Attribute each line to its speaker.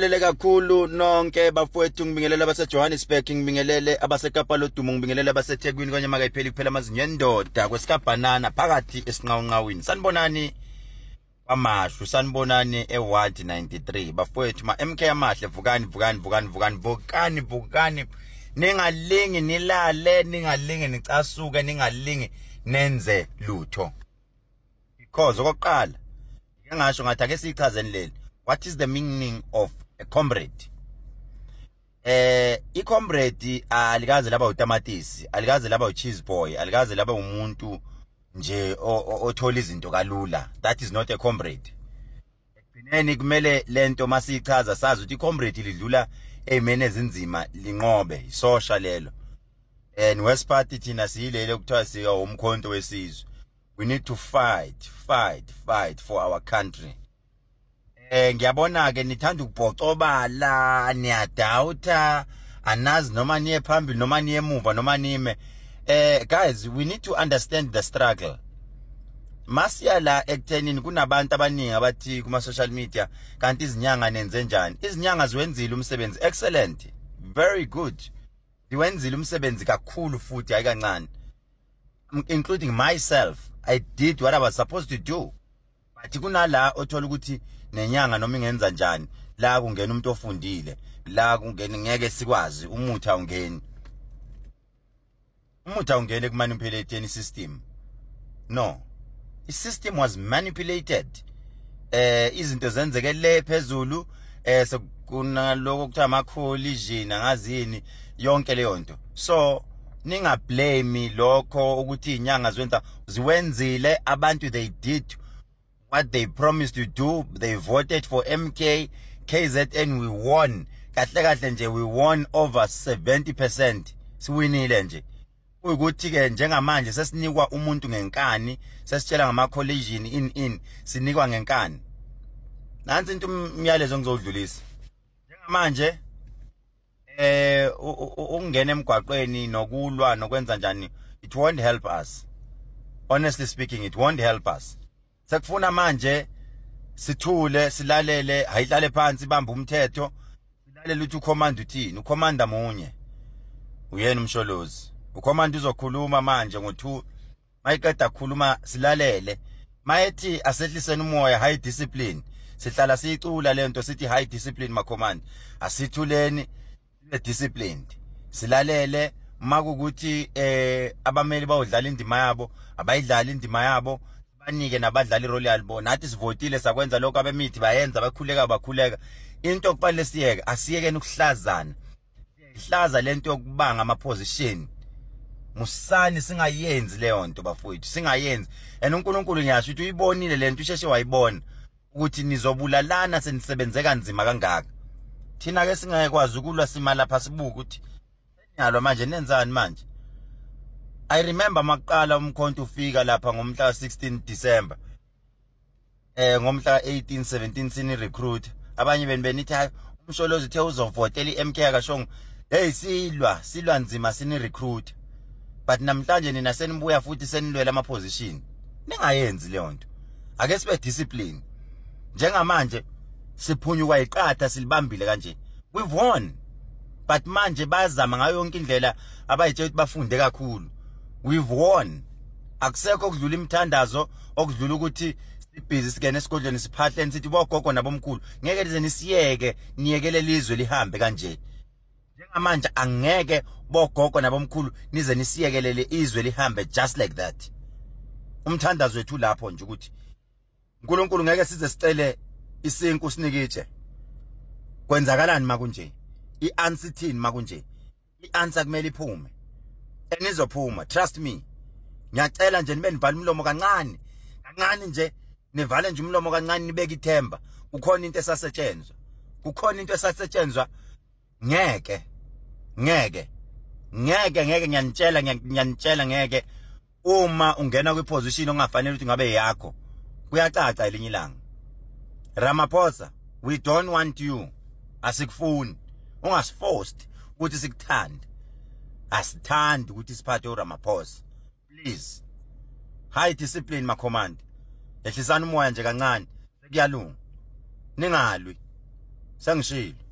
Speaker 1: Nginibingelele kakhulu nonke bafowethu, ngibingelele abaseJohannesburg, ngibingelele abaseKapa lodumo, ngibingelele abaseThekwini, kanye makayipheli kuphela amazinyo endoda kwesikabhanana phakathi esinqawunqawini. Sanibonani kwaMashu, sanibonani eWard 93 bafowethu. Ma MK amahle, vukani vukani vukani vukani vukani vukani, ningalingi nilale, ningalingi nicasuke, ningalingi nenze lutho, because okokuqala ngike ngasho ngathi ake siyichazeni leli, what is the meaning of a comrade? I-comrade alikaze laba utamatisi, alikaze laba ucheese boy, alikaze laba umuntu nje othola izinto kalula. That is not a comrade. Ekugcineni kumele lento masiyichaza sazi ukuthi i-comrade lidlula ezimeni ezinzima linqobe, isosha lelo. And West Party thina siyilele okuthiwa sika umkhonto wesizwe. We need to fight, fight, fight for our country. Ngiyabona ke nithanda ukubhocobala, niyadoubt, anazi noma niye phambili noma niye emuva noma nime. Guys, we need to understand the struggle. Masiya la ekuthenini kunabantu abaningi abathi kuma social media, kanti izinyanga nenze njani? Izinyanga ziwenzile umsebenzi, excellent, very good. Ziwenzile umsebenzi kakhulu futhi hayi kancane. Including myself, I did what I was supposed to do. But kunala othola ukuthi nenyanga noma ingenza njani, la kungena umuntu ofundile, la kungena ngeke sikwazi, umuthi awungeni. Umuthi awungeni kumanipulate system. No. The system was manipulated. Izinto zenzeke le phezulu, sekunaloko kuthiwa ama coalition angazini yonke leyo nto. So ninga blame lokho ukuthi inyanga ziwenza, ziwenzile abantu, they did what they promised to do. They voted for MK KZN, we won. Kahle kahle nje we won over 70%, siwinile nje. Kuyikuthi ke njengamanje sesinikwa umuntu ngenkani, sesitshela ngama coalition in sinikwa ngenkani. Nansi into umyalezo ngizodlulisa njengamanje, ukungena emgwaqweni nokulwa nokwenza njani, it won't help us. Honestly speaking, it won't help us. Sekufuna manje sithule, silalele, hayihlale phansi ibamba umthetho, silalele ukuthi ucommand uthini. Ucommander munye, uyena uMsholozi. Ucommander uzokhuluma manje ngo2, mayiqeda khuluma silalele. Mayethi asehliseni umoya, high discipline, sihlala siyicula lento sithi high discipline ma command. Asithuleni, sibe disciplined, silalele. Makukuthi abameli bawudlala indima yabo, abayidlala indima yabo, banike nabadlali irole yabo. Nathi sivotile, sakwenza lokho, abemithi bayenza, bakhuleka bakhuleka. Into okufanele siyeke, asiyekeni ukuhlazana, ihlaza lento yokubanga ama position. Musani, singayenzi leyo nto bafowethu, singayenzi. And uNkulunkulu ngiyasho ukuthi uyibonile lento, usheshe wayibona ukuthi nizobulalana senisebenze kanzima kangaka. Thina ke singekwazi ukulwa, sima lapha sibuka ukuthi nyalo manje nenzani manje. I remember maqala umkhonto ufika lapha ngomhla 16 December, ngomhla 18 17 sini recruit abanye beni benithi hayi, uMsholozi uthe uzovotela iMK akashongo. Hey, silwa silwa nzima sini recruit, but namhlanje nina senibuya futhi senilwela ama position. Ningayenzi leyo nto, ake sibe discipline. Njengamanje siphunyukwa iqatha, silibambile kanje, we've won, but manje bayazama ngayo yonke indlela abayitshela ukuthi bafunde kakhulu. We've won, akusekho okudlula imithandazo, okudlula ukuthi sibhizi singene esigodlweni siphahleni sithi bogogo nabomkhulu ngeke lize nisiyeke niyekele lizwe lihambe kanje. Njengamanje angeke bogogo nabomkhulu nize nisiyekelele izwe lihambe just like that. Umthandazo wethu lapho nje ukuthi uNkulunkulu ngeke size sicele isinku sinikitshe. Kwenzakalani makunje? I-answer ithini makunje? I-answer kumele iphume, enizophuma, trust me. Ngiyacela nje nibe nivala umlomo kancane kancane nje, nivale nje umlomo kancane, nibeke ithemba. Kukhona into esasetshenzwa, kukhona into esasetshenzwa. Ngeke ngeke ngeke ngeke, ngiyanitshela, ngiyanitshela, ngeke. Uma ungena kwiposition ongafanele ukuthi ngabe yakho, kuyacaca elinye ilanga. Ramaphosa, we don't want you, asikufuni. Ungasiforced ukuthi sikuthande, asithandi ukuthi siphathe uRamaphosa. Please, high discipline ma command, ehlisana umoya nje kancane, sekuyalunga, ningalwi. Sengishilo.